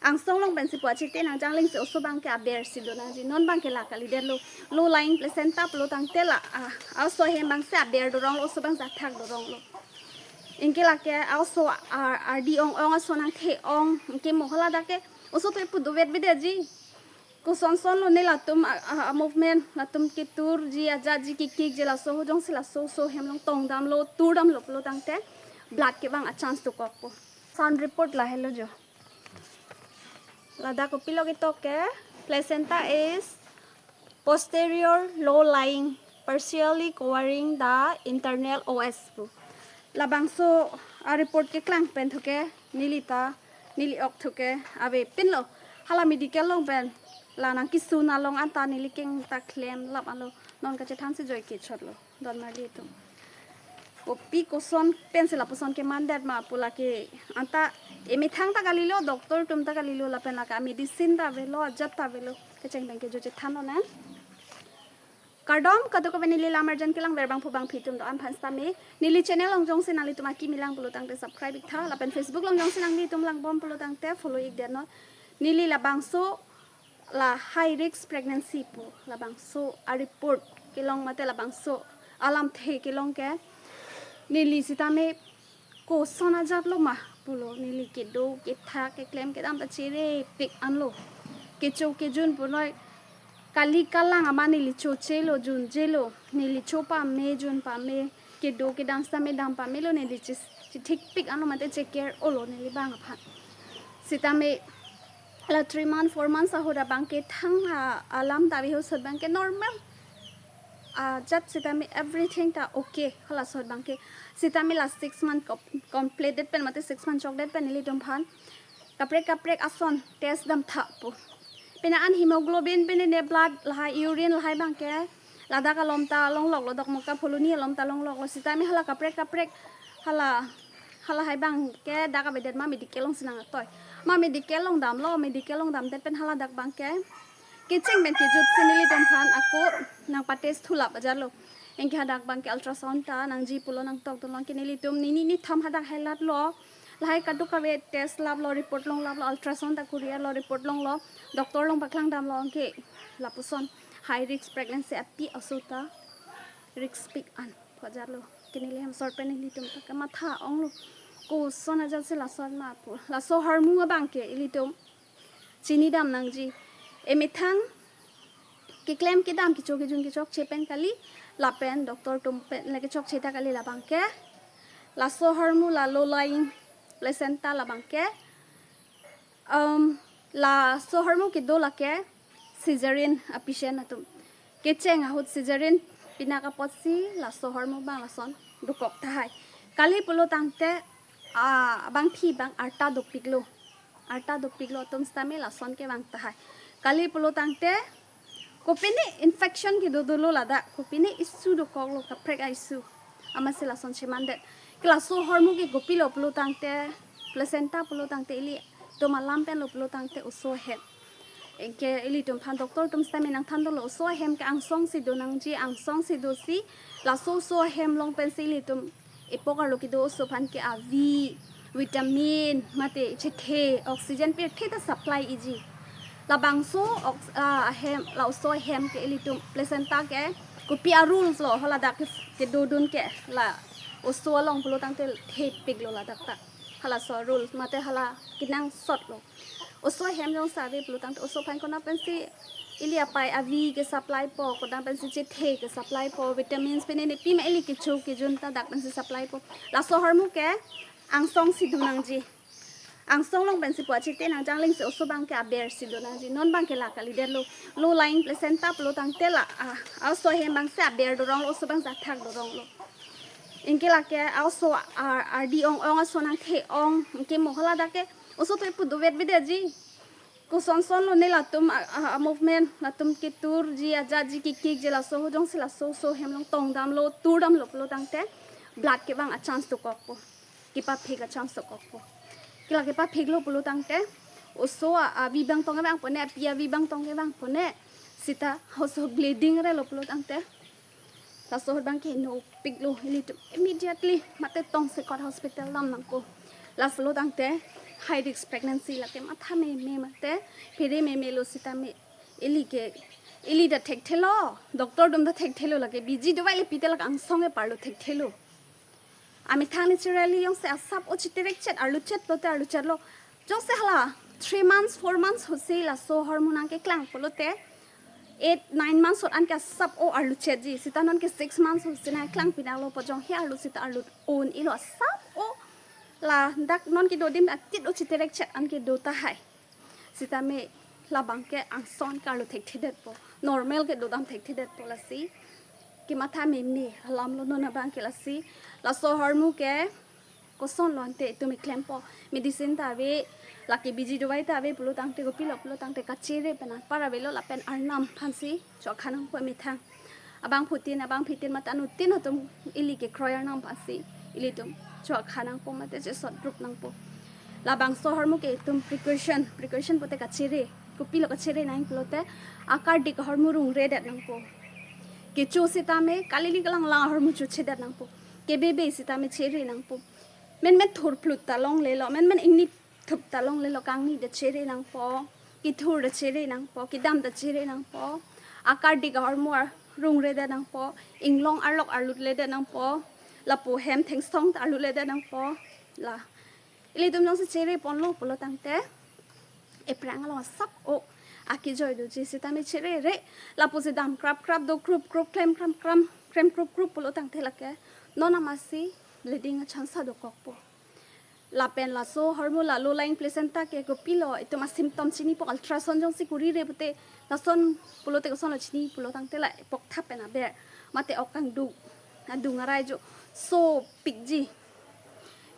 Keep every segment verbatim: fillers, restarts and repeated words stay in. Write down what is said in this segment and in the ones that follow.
Angsong along pensi pu achete nangjanglengsi oso abangke aber si do nangji. Non abangke la kalidetlo. Low lying placenta pulo tangte la, ah, oso ahem abangsi aber doronglo, oso abangsi athak doronglo. Anke lake oso ar, ardi ong ong, oso nangthe ong, anke mo haladak ke oso to ipu dovet bidetji. Kosonson lo ne latum a, a, a movement, latum keturji, ajatji, kikikji, laso ahut jongsi laso oso ahem along tongdamlo, turdamlo pulo tangte blood kevang a chance dokokpo. Sound report lahelo jo. Ladak kopilo ketok ke, placenta is posterior low lying, partially covering the internal O S pu. Labangso a report keklang pen thuke, neli ta, neli ok thuke avepinlo. Hala medical along pen la nangkesun along anta neli keng ta klemlap alo, non kachethansi joike chotlo. Don marli atum. Kopi koson pensi lapuson kemandet ma pu lake anta emethang ta kalilo, doctor atum ta kalilo, lapen lake medicine ta avelo, ajat ta avelo. Kecheng pen ke jo chethanlo na. Kardom, kadokave neli lamarjan kelangver bangphu bangphi atum do-an aphan sitame. Neli channel along jongsi nanglitum akimi lang pulo tangte subscribe iktha. Lapen Facebook along jongsi nanglitum langbom pulo tangte follow ikdet non. Neli labangso la high risk pregnancy pu labangso a report kelong mate labangso alamthe kelong ke neli sitame koson ajatlo ma pulo, neli kedo kethak keklem kedam ta cherepik anlo. Kecho kejun punoi kali kalang amat neli chochelo, junjelo, neli cho pame, jun pame, kedo kedam sitame dam pamelo, neli chis-, chithikpik anlo mate checare olo neli bang aphan. Sitame la three months, four months ahut abangke thang a, alam ta aveho, sot abangke normal. Ajat sitame everything ta okay, hala sot abangke. Sitame la six month com-, completed pen mate six month chokdet pen nelitum aphan kaprek kaprek ason test damtha pu. Pine an hemoglobin, pine ne blood, lahai urine, lahai abangke ladak alom ta longloklo, Dokmoka Phuloni alom ta longloklo. Sitame hala kaprek kaprek, hala, halahai abangke dak avedet ma medical alongsi nangtoi. Ma medical along damlo, medical along damdet pen haladak abangke kecheng pen kejutsi nelitum aphan ako nangpa test thulap ajatlo. Anke hadak abangke ultrasound ta nangji pulo, nangtokdunlo, anke nelitum nini nithom hadak helatlo. Lahai kadokave test laplo, report longlaplo, ultrasound ta kuriarlo, report longlo, doctor along paklangdamlo, anke lapuson high risk pregnancy api aso ta riskpik an pu ajatlo. Ke neli hem sor pen nelitum ta kamatha onglo. Koson ajatsi lason ma pu. Laso ahormu abangke ilitum chinidam nangji. Emethang keklem kedam kecho kejun kechokche pen kali, lapen doctor atum pen le kechokche ta kali labangke. Laso ahormu la low lying placenta labangke. Um, laso ahormu kedo lake cesarean a patient atum. Kecheng ahut cesarean pinak apotsi laso ahormu abang lason dokok tahai. Kali pulo tangte, ah, abangpi abang arta dopiklo. Arta dopiklo atum sitame lason kevang tahai. Kali pulo tangte kopine infection kedo dolo ladak, kopine issue dokoklo, kaprek a issue. Amatsi lason chemandet. Ke laso ahormu ke kopilo pulo tangte, placenta pulo tangte ilitum alam penlo pulo tangte oso ahem. Anke ilitum aphan doctor atum sitame nangthandunlo, oso ahem ke angsongsi do nangji, angsongsi dosi laso oso ahem along pensi ilitum epok arlo kedo oso aphan ke avi, vitamin, mate chethe, oxygen pirthe ta supply iji. Labangso ox-, ah, ahem, la oso ahem ke ilitum placenta ke kopi a rules lo, haladak ke, kedodun ke la oso along pulo tangte thepiklo ladak ta. Halaso rules mate hala kenangsotlo. Oso ahem jongsi ave pulo tangte oso aphan konat pensi ili apei avi ke supply po, konat pensi chethe ke supply po, vitamins pine ne pima ili kecho kejun ta dak pensi supply po. Laso ahormu ke angsongsi do nangji. Angsong along pensi pu achete nangjanglengsi oso abangke abersi do nangji. Non abangke la kalidetlo. Low lying placenta pulo tangte la, ah, oso ahem abangsi aber doronglo, oso abangsi athak doronglo. Anke lake oso ar, ardi ong ong, oso nangthe ong, anke mo haladak ke oso to ipu dovet bidetji. Kosonson lo ne latum a, a, a movement, latum keturji, ajatji, kikikji, laso ahut jongsi laso oso ahem along tongdamlo, turdamlo pulo tangte blood kevang a chance dokokpo. Kepaphik a chance dokokpo. Ke la kepaphiklo pulo tangte oso a, avi abang tong kevangpo ne, api avi abang tong kevangpo ne. Sita oso bleeding relo pulo tangte laso ahut abangke nopiklo, ilitum immediately mate tongsekot hospital dam nangpo. Laso pulo tangte High risk pregnancy lake matha meme mate, phere meme lo sitame, ili ke, ili ta thekthelo, doctor atum ta thekthelo, lake biji dovai le pite lake angsong keparlo thekthelo. Amethang naturally jongsi asap o chiterek chet, arlu chet pulote arlu chetlo. Jongsi hala three months, four months ahutsi laso ahormu nangkeklang pulote, eight, nine months ahut anke asap o arlu chetji. Sita nonke six months ahutsi nangkeklang pinanglo pu, jong he arlu sita arlu un-elo, asap o ladak non kedo adim atit o chiterek chet anke do tahai. Sitame labang ke angsong ke arlu thekthedetpo, normal ke dodam thekthedetpo, lasi kematha meme alam lo non abang ke. Lasi laso ahormu ke kosonlo ante itum keklempo, medicine ta ave, lake biji dovai ta ave pulo tangte, kopilo pulo tangte kachere pen apar avelo, lapen arnam aphansi chokha nangpo methang. Abangphutin, abangphitin mate anuttin atum ili kekroi arnam aphansi ilitum chokha nangpo mate chesot rup nangpo. Labangso ahormu ke itum precaution, precaution pulote kachere. Kopilo kachere nang pulote, akardik ahormu rungredet nangpo. Kecho sitame kalili kalanglang ahormu chochedet nangpo. Kebebe sitame chere nangpo. Menmen thurphlut ta longlelo, menmen ingni thup ta longlelo, kangni ta chere nangpo, kethur ta chere nangpo, kedam ta chere nangpo, akardik ahormu ar- rungredet nangpo, inglong arlok arlutledet nangpo, lapu hem thengsong ta arlutledet nangpo. La ilitum jongsi chere ponlo pulo tangte, ephrang along asap o akejoi doji, sitame cherere, lapusi dam krap krap do, krup krup, klem kram kram, krem krup krup pulo tangte lake non amatsi bleeding a-chance dokokpo. Lapen laso ahormu la low lying placenta ke kopilo, itum a-symptom chinipo, ultrasound jongsi kurire pute, lason pulote kosonlo chini pulo tangte la epok thap pen aber, mate ok kangduk, adung arai jo sopikji.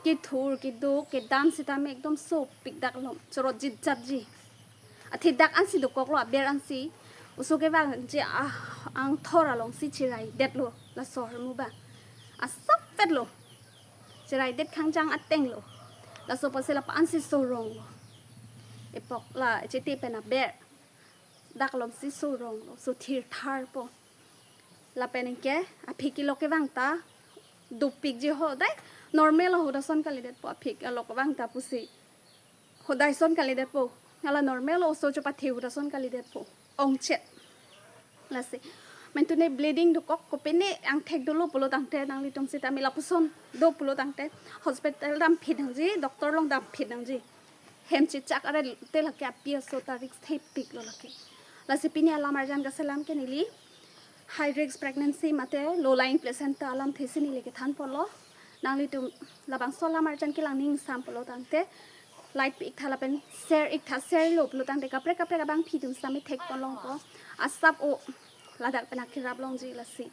Kethur, keduk, kedam sitame ekdom sopik dak lom, chorot jitjatji. Athedak ansi dokoklo, aber ansi. Oso kevangji a-, angthor alongsi cheraidetlo laso ahormu abang. Asap vetlo. Cheraidet khangjang atenglo. Laso apotsi lapu ansi soronglo. Epok la chete pen aber, dak lomsi soronglo, so thirtharpo. Lapen anke aphik kelok kevang ta dopikji, hodai normal ahut ason kalidetpo, aphik kelok kevang ta pusi. Hodai ason kalidetpo. Hala normal oso chopathe ahut ason kalidetpo. Ongchet. Lasi mentune bleeding dokok, kopine angthek dolo pulo tangte, nanglitum sitame lapuson do pulo tangte, hospital damphit nangji, doctor along damphit nangji. Hem chechak arete lake api aso tarik thepiklo lake. Lasi pini alam arjan kaselam ke neli high risk pregnancy mate low lying placenta alamthesi neli kethan ponlo. Nanglitum labangso alam arjan kelang ning sam pulo tangte, like pi-iktha lapen share iktha, share lo pulo tangte kaprek kaprek abangphi atum sitame thek pon longpo. Asap o ladak pen akerap longji. Lasi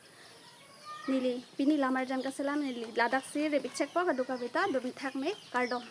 neli pini alam arjan kaselam neli ladaksi repik chekpo, kadokave ta do methak me, kardom.